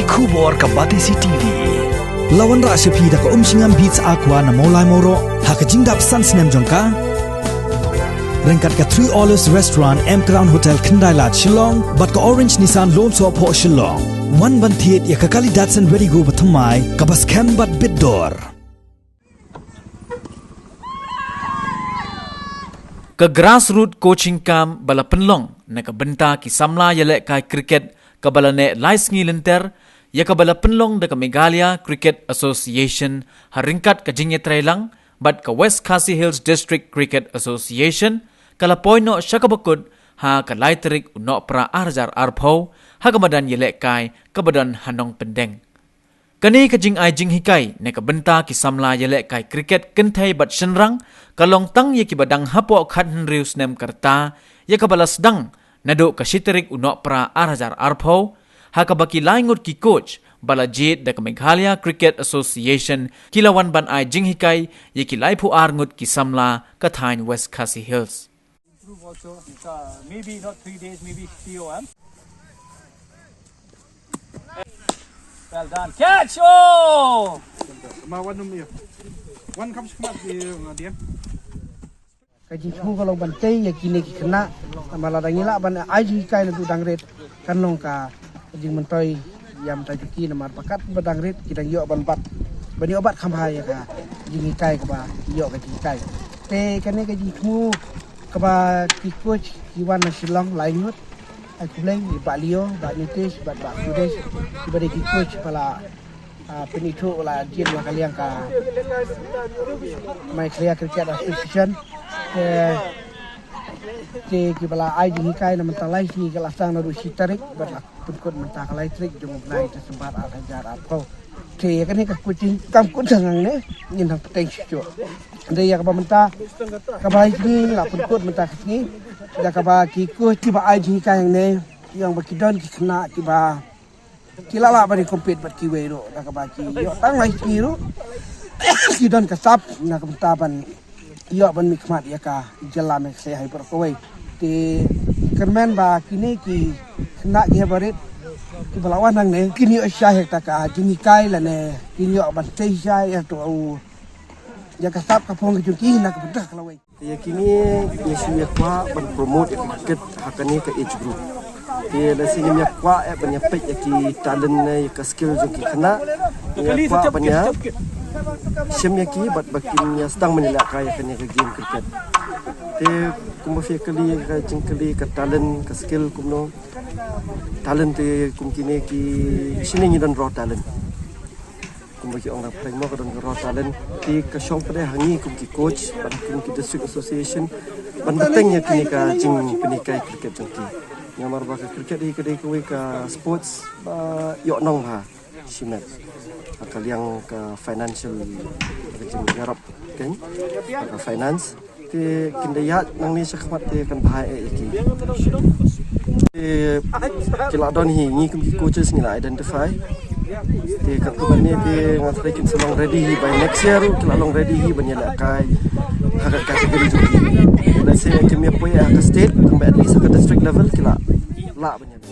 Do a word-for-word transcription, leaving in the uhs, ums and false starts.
Khubor ka Batesi T V. La wanrah sha phi da ka Umshngam Beats Aqua na Mawlai Mawroh ha ka jingdap san snem jong ka. Ryngkat ka Three Olives Restaurant, M Crown Hotel, Khyndailad, Shillong, bad ka Orange Nissan Lone Sohphoh, Shillong. Wan ban thied ïa ka kali Datsun Redi-GO bathymmai kaba skhem bad bit dor. Ka Grassroot Coaching Camp ba la pynlong na ka bynta ki samla ïalehkai cricket kaba la neh lai sngi lynter, ïa kaba la pynlong da ka Meghalaya Cricket Association ha ryngkat ka jingïatreilang bad ka West Khasi Hills District Cricket Association, ka la poi noh sha kaba kut ha ka lai tarik u Nohprah ar hajar arphew ha ka madan ïalehkai kaba don ha Nongpyndeng. Kane ka jingai jinghikai na ka bynta ki samla ïalehkai cricket kynthei bad shynrang ka long tang ïa kiba dang hapoh khathynriew snem ka rta, ïa kaba la sdang naduh ka shi tarik u Nohprah ar hajar arphew, ha kaba ki lai ngut ki coach ba la jied da ka Meghalaya Cricket Association ki la wan ban ai jinghikai ïa ki laiphew ar ngut ki samla ka thaiñ West Khasi Hills. Improve also. It's, uh, maybe not three days, maybe three O M. Well done. Catch! Oh! Come on, one number. One comes, come up here, dear. Ka jingthmu ka long ban tei ïa kine ki khynnah, namar lada ngi lah ban ai jinghikai naduh dang rit, kan long ka jingmyntoi ïa mynta jong ki, namar ba katba dang rit ki dang ïoh ban bat, ban ïoh bat kham bha ïa ka jinghikai kaba ïoh ka jinghikai. Te kane ka jingthmu kaba ki coach ki wan na Shillong lai ngut, ai khublei ïa Bah Leo, Bah Nitish bad Bah Sudesh, kiba dei ki coach ba la, ah, pynithuh, la jied la ka liang ka Meghalaya Cricket Association. Te, te kiba la ai jinghikai na mynta lai sngi, ka la sdang naduh shi tarik bad la pynkut mynta ka lai tarik jong u bnai December ar hajar arphew. Te ïa kane ka coaching camp kut hangne ngin hap bteng shuh shuh. Te ïa kaba mynta, kaba lai sngi la pynkut mynta ka sngi, da kaba ki coach kiba ai jinghikai hangne, ïa ba ki don ki khynnah kiba ki la lah ban compete bad kiwei ruh, da kaba ki ïoh tang lai sngi ruh ki don ka sap na ka bynta ban ïoh ban mihkhmat ïa ka jylla Meghalaya hi baroh kawei. Te kyrmen ba kine ki khynnah kiba rit kiba la wan hangne kin ïoh shai ha kata ka jinghikai lane kin ïoh ban tei shai ïa to u, ïa ka sap ka phong ka jong ki na ka bynta ka lawei. Ïa kine ngi shu ïa kwah ban promote ïa ka cricket ha kane ka age group. Te lehse ngim ïa kwah eh ban ïa peit ïa ki talent ne ïa ka skill jong ki khynnah. Ngi ïa kwah ban ïa shim ïa ki bad ba kin ïa sdang ban ïalehkai ïa kane ka game cricket. Te kumba phi kylli, ka jingkylli ka talent, ka skill kumno. Talent te kum kine ki, shane ngi don raw talent. Kumba ki ong, da pyrshah mo ka don ka raw talent. Te ka shong pat ha ngi kum ki coach bad kum ki district association ban bteng ïa kine ka jingpynhikai cricket jong ki. Namar ba ka cricket hi ka dei kawei ka sports ba ïoh nong bha shimet ha ka liang ka financial, ka jingïarap, kan, ha ka finance. Te kin da ïaid nangne shakhmat te kan bha eh ïa ki. Te ki la don hi, ngi kum ki coaches ngi la identify. Te katkum kane te nga tharai kin sa long ready hi by next year ruh, ki la long ready hi ban ïalehkai ha ka category jong ki. Lehse kim ïa poi ha ka state, tangba at least ha ka district level ki la lah ban ïaleh.